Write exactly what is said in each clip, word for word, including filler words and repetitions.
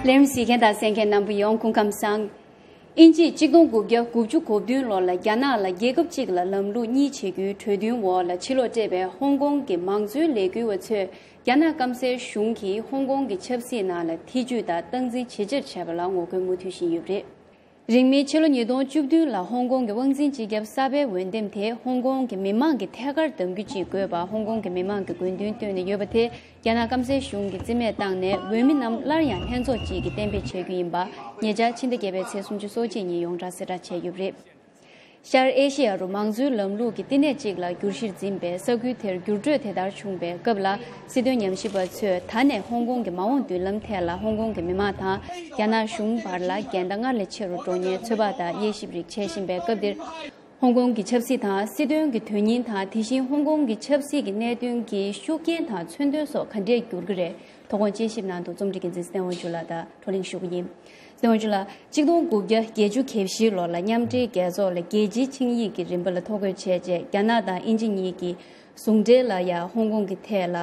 ལས་རིམ་གཟིགས་མཁན་དང་གསན་མཁན་རྣམ་པ་ཡོངས་སྐུ་ཁམས་བཟང་། དབྱིན་ཇིས་གཅིག་སྟོང་དགུ་བརྒྱ་དགུ་བཅུ་གོ་བདུན་ལོ་ལ་རྒྱ་ནག་ལ་རྒྱལ་ཁབ་གཅིག་ལ་ལམ་ལུགས་གཉིས་བྱེད་རྒྱུའི་གྲོས་མཐུན་འོག་ལ་ཕྱིར་ལོག་སྤྲད་པའི་ཧོང་ཀོང་གི་མང་གཙོའི་ལས་འགུལ་བ་ཚོས་རྒྱ་ནག་སྐམ་སའི་གཞུང་གིས་ཧོང་ཀོང་གི་ཆབ་སྲིད་ནང་ལ་ཐེ་ཇུས་དང་སྟངས་འཛིན་ཇེ་ཆེར་བྱས་པ་ལ་ངོ་རྒོལ་མུ་མཐུད་བཞིན་ཡོད་པ་རེད། རིང་མིན་ཕྱི་ལོ་ཉིས་སྟོང་བཅུ་བདུན་ལ་ཧོང་ཀོང་གི་དབང་འཛིན་སྤྱི་ཁྱབ་གསར་པའི་འོས་འདེམས་དེ་ཧོང་ཀོང་གི་མི་མང་གི་ཐད་ཀར་གདམ་རྒྱུ་ཅིག་དགོས་པ་ཧོང་ཀོང་གི་མི་མང་གི་དགོས་འདུན་བཏོན་ནས་ཡོད་པ་དེ་རྒྱ་ནག་སྐམ་སའི་གཞུང་གིས་རྩིས་མེད་བཏང་ནས་འོས་མི་རྣམས་སླར་ཡང་ལྷན་ཚོགས་གཅིག་གིས་གཏན་འབེབས་བྱེད་རྒྱུ་ཡིན་པ་ཉེ་ཆར་ཕྱི་ཟླ་བརྒྱད་པའི་ཚེས་སུམ་ཅུ་སོ་གཅིག་ཉིན་ཡོངས་གྲགས་གསལ་བསྒྲགས་བྱས་ཡོད་པ་རེད། ཤར་ཨེ་ཤེ་ཡ་རུ་མང་གཙོའི་ལམ་ལུགས་ཀྱི་བསྟི་གནས་གཅིག་ལ་བསྒྱུར་གཞིར་འཛིན་པའི་ས་ཁུལ་དེར་འགྱུར་འགྲོས་དེ་ལྟར་བྱུང་བའི་སྐབས་ལ་སྲིད་དོན་ཉམས་ཞིབ་པ་ཚོས་ད་ནས་ཧོང་ཀོང་གི་མ་འོངས་མདུན་ལམ་ཐད་ལ་ཧོང་ཀོང་གི་མི་མང་དང་རྒྱ་ནག་གཞུང་བར་ལ་འགལ་ཟླ་སྔར་ལས་ཆེ་རུ་འགྲོ་ཉེན་ཚོད་དཔག་དང་དབྱེ་ཞིབ་རིགས་བྱེད་བཞིན་པའི་སྐབས་འདིར། ཧོང་ཀོང་གི་ཆབ་སྲིད་དང་སྲིད་དོན་གྱི་དོན་སྙིང་དང་དེ་བཞིན་ཧོང་ཀོང་གི་ཆབ་སྲིད་ཀྱི་གནད་དོན་གྱི་ཤུགས་རྐྱེན་དང་མཚོན་དོན་སོགས་ག་འདྲས་འགྱུར་གྱི་རེད། དོ་དགོང་དཔྱད་ཞིབ་ནང་དུ་རྩོམ་སྒྲིག་འགན་འཛིན་བསྟན་དབང་ཕྱུག་ལགས་དང་བགྲོ་གླེང་ཞུ་གི་ཡིན། བསྟན་དབང་ཕྱུག་ལགས། གཅིག་སྟོང་དགུ་བརྒྱ་བརྒྱད་ཅུ་གྱ་བཞི་ལོ་ལ་མཉམ་འབྲེལ་རྒྱལ་ཚོགས་ལ་རྒྱལ་སྤྱིའི་ཆིངས་ཡིག་གི་རིམ་པ་ལ་ཐོ་འགོད་བྱས་རྗེས་རྒྱ་ནག་དང་དབྱིན་ཇི་གཉིས་ཀྱིས་ཟུང་འབྲེལ་ལ་ཡ་ཧོང་ཀོང་གི་ཐད་ལ་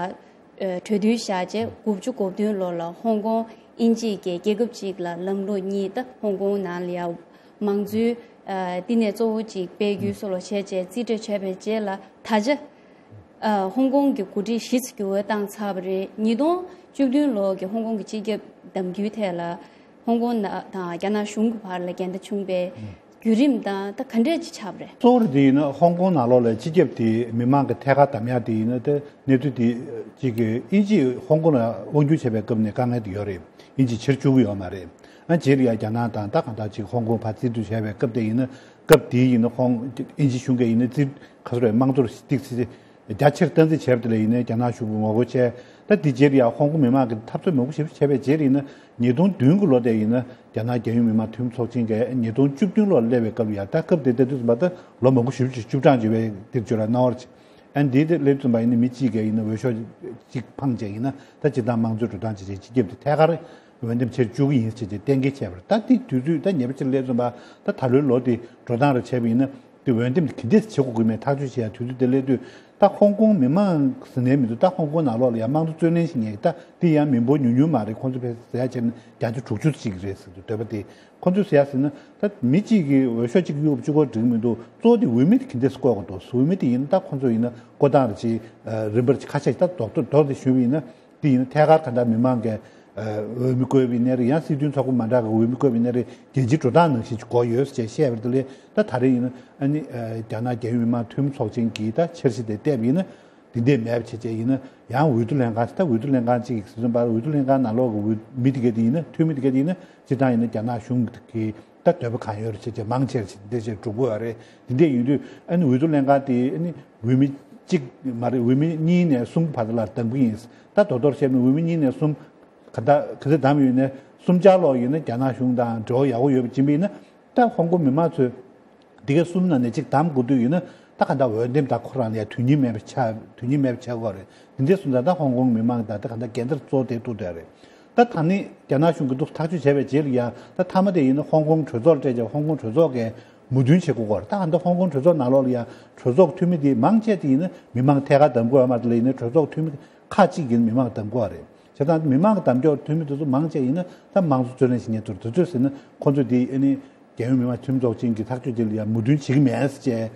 གྲོས་མཐུན་བཞག་རྗེས་དགུ་བཅུ་གོ་བདུན་ལོ་ལ་ཧོང་ཀོང་དབྱིན་ཇི་གི་རྒྱལ་ཁབ་གཅིག་ལ་ལམ་ལུགས་གཉིས་ད་ཧོང་ཀོང་ནང་ལ་ཡ་མང་གཙོའི་བསྟི་གནས་གཙོ་བོ་གཅིག་སྤེལ་རྒྱུའི་སྲོལ་ལ་བྱས་རྗེས་རྩིས་སྤྲོད་བྱས་པའི་རྗེས་ལ་ད་ཆ། ཨ། ཧོང་ཀོང་གི་འགོ་ཁྲིད་གཞི་རྩ་འགྱུར་བ་བཏང་ཚར་བ་རེད། ཉིས་སྟོང་བཅུ་བདུན་ལོ་གི་ཧོང་ཀོང་གི་སྤྱི་ཁྱབ་གདམ་རྒྱུའི་ཐད་ལ་ཧོང་ཀོང་ན་དང་རྒྱ་ནག་གཞུང་གི་བར་ལ་འགལ་ཟླ་བྱུང་བའི་བརྒྱུད་རིམ་དང་ད་ག་འདྲས་ཅིག་ཆགས་པ་རེད། གཙོ་བོ་དེ་ཡིན་ན་ཧོང་ཀོང་ནང་ལོགས་ལ་སྤྱི་ཁྱབ་དེ་མི་མང་གི་ཐད་ཀར་གདམ་ཡག་དེ་ཡིན་ན་དེ་གནས་ཚུལ་དེ་གཅིག་གི་དབྱིན་ཇིས་ཧོང་ཀོང་ལ་དབང་སྒྱུར་བྱས་པའི་སྐབས་ནས་དཀའ་ངལ་དེ་ཡོད་རེད། དབྱིན་ཇི་ཕྱིར་བཅུག་གི་ཡོད་མ་རེད། ཨ་རྗེས་ལ་ཡང་རྒྱ་ནག་དང་ད་གང་ལྟར་ཅིག་ཧོང་ཀོང་ཕར་རྩིས་སྤྲོད་བྱས་པའི་སྐབས་དེ་ཡིན་ན་སྐབས་དེའི་ཡིན་ན་ཧོང་དབྱིན་ཇི་གཞུང་གིས་ཡིན་ན་རྩིས་ག་ཚོད་རེད། དམངས་གཙོར་ཏིག་ཙི་རྒྱ་ཆེར་སྟངས་འཛིན་བྱས་པ་དེ་ལ་ཡིན་ནའི་རྒྱ་ནག་གཞུང་གིས་ངོ་རྒོལ་བྱས། ད་འདི་རྗེས་ལ་ཡང་ཧོང་ཀོང་མི་མང་གིས་འཐབ་རྩོད་མང་པོ་ཞེ་པོ་བྱས་པའི་རྗེས་ལ་ཡིན་ན་ཉིས་སྟོང་བདུན་གྱི་ལོ་དེ་ཡིན་ན་རྒྱ་ནག་རྒྱལ་ཡོངས་མི་དམངས་འཐུས་མི་ཚོགས་ཆེན་གྱིས་ཉིས་སྟོང་བཅུ་བདུན་ལོར་སླེབས་པའི་སྐབས་ལ་ཡང་ད་སྐབས་དེ་ལྟ་དུས་ཙམ་པ་ད་ལོ་མང་པོ་ཞེ་པོ་ཅིག་བཅུ་གྲངས་ཡོད་པའི་དེར་བརྗོད་ལ་སྣང་བར་བྱས། ཨ་ནི་འདི་དེ་སླེབས་ཙམ་པ་ཡིན་ན་མི་གཅིག་གིས་ཡིན་ན་འོས་ཤོག་གཅིག་འཕངས་བྱས་ཡིན་ན་ད་སྤྱིར་བཏང་དམངས་གཙོའི་འགྲོ་སྟངས་ཅིག་རེད། སྤྱི་ཁྱབ་དེ་ཐད་ཀར་འོས་འདེམས་བྱེད་བཅུག་གི་ཡིན་ཞེས་བྱས་གཏན་འཁེལ་བྱས་པ་རེད། ད་དེ་དུས་ཚོད་ད་ཉེ་བ་ཅིག་སླེབས་ཙམ་པ་ད་ད་ལོའི་ལོ་དེ་འགྲོ་སྟངས་རེ་བྱས་པ་ཡིན་ན། དེ་འོས་འདེམས་དེ་ག་འདྲས་བྱེད་དགོས་ཀྱི་མེད་ཐག་གཅོད་བྱེད་ཡ་དུས་ཚོད་དེ་སླེབས་དུས་ད་ཧོང་ཀོང་མི་མང་ཟེར་ནའི་མི་འདུག་ད་ཧོང་ཀོང་ནང་ལོགས་ལ་ཡང་དམངས་གཙོ་རྩོད་ལེན་ཞིག་ཉན་ད་དེ་ཡང་མི་འབོར་ཉུང་ཉུང་མ་རེད། ཁོང་ཚོ་ཕལ་ཆེར་ཟེར་ཡ་བྱས་ན་བརྒྱ་ཆ་དྲུག་ཅུ་ཅིག་རེད་ཟེར་འདུག་འདོད་པ་དེ་ཁོང་ཚོས་ཟེར་ཡ་ཟེར་ན་ད་མི་གཅིག་གིས་འོས་ཤོག་གཅིག་གཡུག་གཅིག་སྐོར་འགྲིག་མི་འདུག་གཙོ་བོ་དེ་འོས་མི་དེ་ག་འདྲས་བསྐོ་དགོས་འདུག་འོས་མི་དེ་ཡིན་ན་ད་ཁོང་ཚོ་ཡིན་ན་བསྐོ་སྟངས་རེ་ཅིག་རིམ་པར་ཅིག་ཁ་ཤས་ཤིག་ད་རྡོག་རྡོག་རྡོག་དེ་ཞུས་པ་ཡིན་ན། དེ་ཡིན་ན་ཐད་ཀར་ད་ལྟ་མི་མང་གིས་འོས་མི་བསྐོས་པའི་གནས་རིགས་ཡང་སྲིད་དོན་ཚོགས་པ་མ་འདྲ་གི་འོས་མི་བསྐོས་པའི་གནས་རིགས་རྒྱལ་སྤྱིའི་འགྲོ་སྟངས་ནང་བཞིན་གྱི་གོ་ཡོད་ཅེས་བཤད་པ་དེ་ལས་ད་ད་རེས་ཡིན་ན་ཨ་ནི་རྒྱ་ནག་རྒྱལ་ཡོངས་མི་དམངས་འཐུས་མི་ཚོགས་ཆེན་གྱི་ད་འཆར་གཞི་དེ་བལྟས་པ་ཡིན་ན་དེ་འདྲས་མེད་པ་བྱས་བྱས་ཡིན་ན་ཡང་འོས་བསྡུ་ལྷན་ཁང་ད་འོས་བསྡུ་ལྷན་ཁང་གཅིག་གིས་ཟེར་ཙམ་པར་འོས་བསྡུ་ལྷན་ཁང་ནང་ལོགས་ཀྱི་འོས་མི་དེ་གས་དེ་ཡིན་ན་འཐུས་མི་དེ་གས་དེ་ཡིན་ན་སྤྱིར་བཏང་ཡིན་ན་རྒྱ་ནག་གཞུང་གི་ད་འདོད་པ་གང་ཡོད་རེད་བྱས་བྱས་མང་ཆེ་རེད་བྱས་འདི་བྱས་འགྲོ་དགོས་པ་རེད། འདི་འདྲས་ཡིན་དུས་ཨ་ནི་འོས་བསྡུ་ལྷན་ཁང་དེ་ཨ་ནི་འོས་མི་གཅིག་མ་རེད། འོས་མི་གཉིས་ནས་གསུམ་བར་ལ་གདམ་གྱི་ཡིན། ད་དོ་དོར་བཤད་ན་འོས་མི་གཉིས་ནས་གསུམ་ག་ད་ག་ཚོད་གདམ་ཡོད་ནས་གསུམ་ཆ་ལོག་ཡིན་ན་རྒྱ་ནག་གཞུང་དང་འབྲེལ་བ་ཡག་པོ་ཡོད་པ་ཅིག་ཡིན་ན་ད་ཧོང་ཀོང་མི་མང་ཚོས་འདི་གའི་གསུམ་ནང་ནས་གཅིག་གདམ་དགོས་དུས་ཡིན་ན་ད་ག་ད་འོས་འདེམས་ད་ཁོ་རང་ལ་ཡ་དོན་སྙིང་མེད་པ་ཆགས་དོན་སྙིང་མེད་པ་ཆགས་ཀྱི་ཡོད་རེད། འདི་འདྲས་སོང་ཙང་ད་ཧོང་ཀོང་མི་མང་དང་ད་ག་ད་འགལ་ཟླ་གཙོ་བོ་དེ་ཐུག་བསྡད་རེད། ད་ད་ནི་རྒྱ་ནག་གཞུང་གིས་འདུག་ཐག་གཅོད་བྱས་པའི་རྗེས་ལ་ཡ་ད་མཐའ་མ་དེ་ཡིན་ན་ཧོང་ཀོང་གྲོས་ཚོགས་ལ་སྤྲད་རྗེས་ཧོང་ཀོང་གྲོས་ཚོགས་ཀྱིས་མོས་མཐུན་བྱེད་དགོས་ཀྱི་ཡོད་རེད། ད་ག་ད་ཧོང་ཀོང་གྲོས་ཚོགས་ནང་ལོགས་ལ་ཡ་གྲོས་ཚོགས་འཐུས་མི་དེ་མང་ཆེ་དེ་ཡིན་ན་མི་མང་ཐད་ཀར་གདམ་དགོས་ཡོད་མ་རེད་ལ་ཡིན་ན་གྲོས་ཚོགས་འཐུས་མི་ཁག་ཅིག་ཡིན་མི་མང་གདམ་དགོས་པ་རེད། བྱས་ཙང་མི་མང་གི་གདམ་སྐྱོར་འཐུས་མི་དེ་ཚོ་མང་ཆེ་ཡིན་ན་ད་དམངས་གཙོ་རྩོད་ལེན་བྱེད་མཁན་ཚོ་རེད། དེ་ཚོས་ཟེར་ན་ཁོང་ཚོས་དེ་ཨ་ནི་རྒྱལ་ཡོངས་མི་དམངས་འཐུས་མི་ཚོགས་ཆེན་གྱི་ཐག་གཅོད་དེ་ལ་ཡང་མོས་མཐུན་བྱེད་ཀྱི་མེད་ཟེར་བྱས་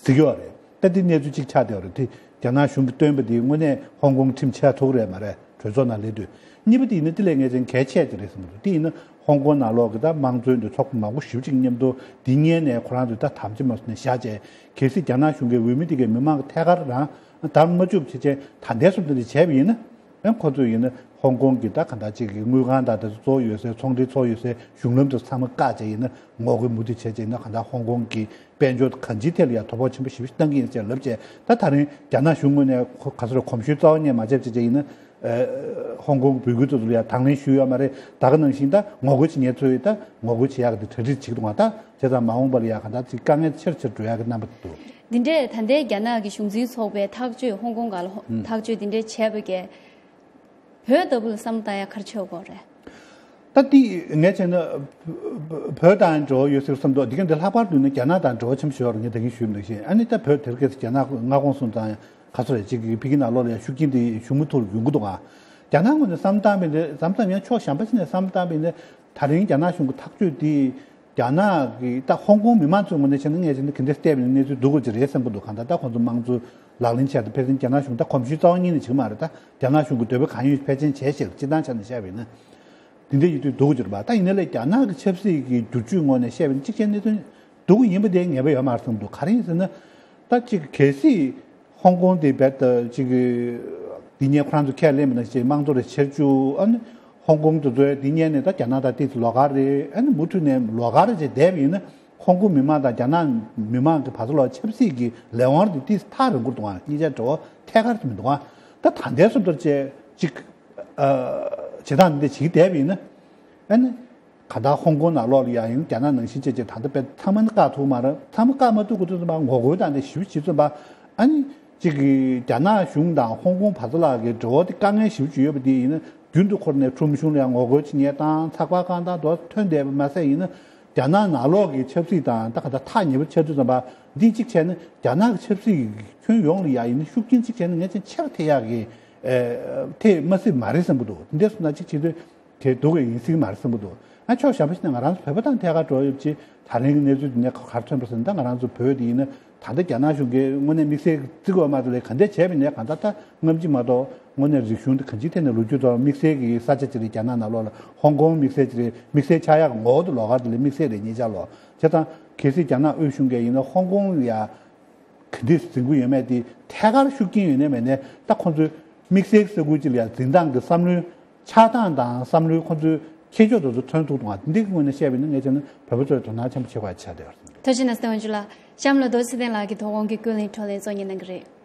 ཟེར་གྱི་ཡོད་རེད། ད་དེ་གནས་ཚུལ་གཅིག་ཆགས་བསྡད་ཡོད་རེད། དེ་རྒྱ་ནག་གཞུང་གིས་བཏོན་པ་དེ་དངོས་གནས་ཧོང་ཀོང་ཁྲིམས་ཆད་ཐུབ་ཀྱི་རེད་མ་རེད། གྲོས་ཚོགས་ནང་སླེབས་དུས། གཉིས་པ་དེ་ཡིན་ན་དེ་ལས་ངེས་ཅན་གལ་ཆེ་དེ་རེད་བསམ་གྱི་འདུག་དེ་ཡིན་ན་ཧོང་ཀོང་ནང་ལོགས་ཀྱི་ད་དམངས་གཙོའི་འདུ་ཚོགས་མང་པོ་ཞེ་པོ་ཅིག་མཉམ་དུ་དེ་སྔོན་ནས་ཁོ་རང་ཚོས་ད་དམ་བཅའ་མ་བཟུང་ནས་བཞག་བྱས་གལ་སྲིད་རྒྱ་ནག་གཞུང་གིས་འོས་མི་དེ་གའི་མི་མང་གི་ཐད་ཀར་རང་གདམ་མ་བཅུག་བྱས་བྱས་ད་ལྟའི་བཟོ་འདྲ་དེ་བྱས་པ་ཡིན་ན། ཡང་ཁོ་ཚོས་ཡིན་ན་ཧོང་ཀོང་གི་ད་ག་འདྲ་ཅིག་གི་དངུལ་ཁང་དང་དེ་ཚོ་གཙོ་བོ་ཡོད་སའི་ཚོང་འབྲེལ་ཚོགས་ཡོད་སའི་གཞུང་ལམ་དེ་ཚང་མ་བཀག་བྱས་ཡིན་ན་ངོ་རྒོལ་མུ་མཐུད་བྱས་བྱས་ཡིན་ན་ག་འདྲ་ཧོང་ཀོང་གི་དཔལ་འབྱོར་གང་ཅིའི་ཐད་ལ་ཡང་དོ་ཕོག་ཆེན་པོ་ཞེ་པོ་ཞིག་བཏང་གི་ཡིན་ཟེར་ལབ་བྱས། ད་ད་རིང་རྒྱ་ནག་གཞུང་ངོས་ནས་ཁོ་ག་ཚོད་གོམས་གཤིས་རྩ་བ་ཉིད་མ་བྱས་བྱས་བྱས་ཡིན་ན་ཧོང་ཀོང་གི་བོད་ཁུལ་དེ་ཚོ་ལ་ཡང་དང་ལེན་ཞུས་ཡོད་མ་རེད། ད་ག་ནང་བཞིན་ད་ངོ་རྒོལ་བྱེད་མཁན་ཚོས་ད་ངོ་རྒོལ་བྱེད་ཡག་གི་གྲ་སྒྲིག་བྱེད་ཀྱི་འདུག་ད་བྱས་ཙང་མ་འོངས་པ་ལ་ཡང་ག་འདྲ་ཅིག་དཀའ་ངལ་ཆེ་རུ་ཆེ་རུ་འགྲོ་ཡག་གི་རྣམ་པ་འདུག་འདི་འདྲས་ད་ལྟའི་རྒྱ་ནག་གི་གཞུང་འཛིན་ཚོགས་པའི་ཐག་གཅོད་ཧོང་ཀོང་སྒང་ལ་ཧོ་ཧུམ། ཐག་གཅོད་འདི་འདྲས་བྱས་པ་གས་བོད་ལྟ་བུ་ལ་བསམ་བློ་བཏང་ཡ་ག་རེ་བྱེད་དགོས་རེད། ད་འདི་ངས་བྱས་ན་བོད་དང་འབྲེལ་བ་ཡོད་ཟེར་བསམ་འདུག་འདི་ག་འདི་ལྷག་པར་དུ་ནི་རྒྱ་ནག་དང་འབྲེལ་བ་ཆེན་པོ་ཞིག་ཡོད་རེད། ངས་ད་གིན་ཞུས་འདུག་བཞིན་ཨ་ནི་ད་བོད་དེར་སྐད་ཆ་རྒྱ་ནག་མངའ་ཁོངས་སུ་དང་ག་ཚོད་རེད་ཅིག་གི་ཕ་གི་ནང་ལོགས་ལ་ཡང་ཤུགས་རྐྱེན་དེ་ཞུགས་མི་ཐུབ་ཡོང་གི་འདུག་ཨ། རྒྱ་ནག་ངོས་ནས་བསམ་བཏང་བས་ནི་བསམ་བཏང་ཡང་ཕྱོགས་གཞན་པ་ཞིག་ནས་བསམ་བཏང་བས་ནི་ད་རིང་རྒྱ་ནག་གཞུང་གི་ཐག་གཅོད་འདི་རྒྱ་ནག་གི་ད་ཧོང་ཀོང་མི་མང་ཚོའི་ངོས་ནས་བྱས་ན་ངས་བྱས་ན་ག་འདྲ་བལྟས་པའི་གནས་ཚུལ་འདུག་གོ་ཅིག་རེད་བསམ་གི་འདུག་གང་ལྟར་ད་ཁོང་ཚོ་དམངས་གཙོ་ལག་ལེན་བྱས་ཏེ་ཕལ་ཆེར་རྒྱ་ནག་གཞུང་ད་གོམས་གཤིས་རྩ་བ་ཉིད་ནས་བྱེད་ཀྱི་མ་རེད། ད་རྒྱ་ནག་གཞུང་གི་འདོད་པ་གང་ཡོད་ཕལ་ཆེར་བྱས་ཤིག་སྤྱིར་བཏང་ཆ་ནས་བཤད་པ་ཡིན་ན། དེ་འདྲ་ཡིན་དུས་འདུག་གོ་ཅིག་རེད་པ། ད་ཡིན་ན་ལས་རྒྱ་ནག་གི་ཆབ་སྲིད་ཀྱི་བསྒྱུར་བཅོས་ངོས་ནས་བཤད་པ་ཡིན་ན་གཅིག་བྱས་གནད་དོན་སྡུག་གི་ཡིན་པ་དེ་ངེས་པ་ཡོད་མ་རེད་བསམ་འདུག་ག་རེ་ཡིན་ཟེར་ན། ད་ཅིག་གལ་སྲིད་ཧོང་ཀོང་དེ་རྦད་དེ་ཅིག་འདི་ཉིད་ཁོ་རང་ཚོ་ཁས་ལེན་མིན་ན་ཅིག་དམངས་གཙོ་རེ་ཆེར་བཅུག་ཨ་ནི་ཧོང་ཀོང་དེ་ཚོའི་འདི་ཉིད་ནས་ད་རྒྱ་ནག་དང་ཏོག་ཙམ་ལོགས་ཀ་རེད། ཨ་ནི་མུ་མཐུད་ནས་ལོགས་ཀ་རེ་བྱས་བསྡད་པ་ཡིན་ན་ཧོང་ཀོང་མི་མང་དང་རྒྱ་ནག་མི་མང་གི་བར་དུ་ལ་ཆབ་སྲིད་ཀྱི་ལས་དབང་དེ་ཏོག་ཙམ་ཐག་རིང་པོར་འདུག་ཨ་གཉིས་ཆ་འབྲེལ་བ་ཐད་ཀར་དུ་མི་འདུག་ཨ་ད་ད་ལྟའི་བཟོ་འདྲ་བྱས་ཅིག་བྱེད་སྟངས་འདི་འདྲ་བྱེད་ཀྱི་བསྡད་པ་ཡིན་ན། ཨ་ནི། ག་ད་ཧོང་ཀོང་ནང་ལོགས་ལ་ཡང་ཡིན་རྒྱ་ནག་ནང་བཞིན་བྱས་བྱས་ད་ལྟ་དཔེ་ཚང་མ་ནི་བཀག་ཐུབ་མ་རེད། ཚང་མ་བཀག་མ་ཐུབ་དགོས་དུས་ཙམ་པ་ངོ་རྒོལ་དང་དེ་ཞིབ་བྱེད་ཙམ་པ་ཨ་ནི་གཅིག་གི་རྒྱ་ནག་གཞུང་དང་ཧོང་ཀོང་བར་དུ་ལ་གི་འབྲེལ་བ་དེ་དཀའ་ངལ་ཞིབ་བྱེད་ཡོད་པ་དེ་ཡིན་ན་རྒྱུན་དུ་འཁོར་ནས་ཁྲོམ་གཞུང་ལ་ཡང་ངོ་རྒོལ་བྱེད་མཁན་དང་ཚགས་པར་བཀང་སྟངས་དུ་ཐོན་བསྡད་པ་མ་ཟད་ཡིན་ན་རྒྱ་ནག་ནང་ལོགས་ཀྱི་ཆབ་སྲིད་དང་ད་ག་ད་ཐག་ཉེ་པོ་ཆགས་དུས་ཙམ་པ་འདི་གཅིག་བྱས་ན་རྒྱ་ནག་གི་ཆབ་སྲིད་ཀྱི་ཁྱོན་ཡོངས་ལ་ཡང་ཡིན་ན་ཤུགས་རྐྱེན་གཅིག་བྱས་ན་ངས་ཅན་ཆེར་ཐེབས་ཡག་གི་ཐེབས་མ་སྲིད་མ་རེད་བསམ་གི་འདུག་འདི་འདྲ་སོང་ན་གཅིག་བྱེད་དུས། དེ་སྡུག་གི་ཡིན་སྲིད་མ་རེད་བསམ་གི་འདུག་ཨ་ཕྱོགས་གཞན་པ་ཞིག་ནས་ང་རང་ཚོ་བོད་པ་དང་ཐད་ཀར་འགྲོ་ཡོད་ཅེས་ད་རིང་གི་གནས་ཚུལ་འདི་ནས་ག་རེ་ཐོན་པ་ཟེར་ན་ད་ང་རང་ཚོ་བོད་འདི་ཡིན་ན་ད་ལྟ་རྒྱ་ནག་གཞུང་གིས་དངོས་གནས་དམིགས་བསལ་བརྩི་དགོས་མ་རེད་ལས་ག་འདྲ་བྱས་པ་ཡིན་ནའི་གང་ལྟར་ད་སྔ་ཕྱི་མ་གཏོགས་དངོས་གནས་རིག་གཞུང་འདི་གང་ཅིའི་ཐད་ནས་ལོ་རྒྱུས་ཐོག་དམིགས་བསལ་གྱི་ས་ཆ་ཅིག་རེད། རྒྱ་ནག་ནང་ལོགས་ལ་ཧོང་ཀོང་དམིགས་བསལ་ཅིག་རེད། དམིགས་བསལ་ཆགས་ཡག་གི་ངོ་བོ་དེ་ལོགས་ཀ་དེ་ལས་དམིགས་བསལ་རེད་ཉེ་ཆར་ལོ་བྱས་ཙང་གལ་སྲིད་རྒྱ་ནག་དབུས་གཞུང་གིས་ཡིན་ན་ཧོང་ཀོང་ལ་ཡ། ག་འདྲས་འཛིན་གྱི་ཡོད་མེད་དེ་ཐད་ཀར་ཤུགས་རྐྱེན་ཡོད་ནའི་མེད་ནའི་ད་ཁོང་ཚོའི་དམིགས་བསལ་ས་ཁུལ་གཅིག་ལ་ཡང་འཛིན་སྟངས་ཀྱི་བསམ་བློའི་ཆགས་སྟངས་དང་བསམ་བློའི་ཁོང་ཚོའི་ཁྱད་ཆོས་དེ་ཚོ་ཐོན་ཐུབ་འདུག་ག་འདི་འདྲའི་ངོས་ནས་བཤད་པ་ཡིན་ན་ངས་བྱས་ན་བོད་པ་ཚོས་དོ་སྣང་ཆེན་པོ་བྱེད་དགོས་ཡ་ཆགས་བསྡད་ཡོད་རེད། ཐུགས་རྗེ་གནང་། སྟོན་འཇུ་ལགས། གཤམ་ལ་རྡོ་རྗེ་ཚེ་བརྟན་ལགས་ཀྱིས་དོ་དགོང་གི་ཀུན་གླེང་བགྲོ་གླེང་གཙོ་གཉེར་གནང་གི་རེད།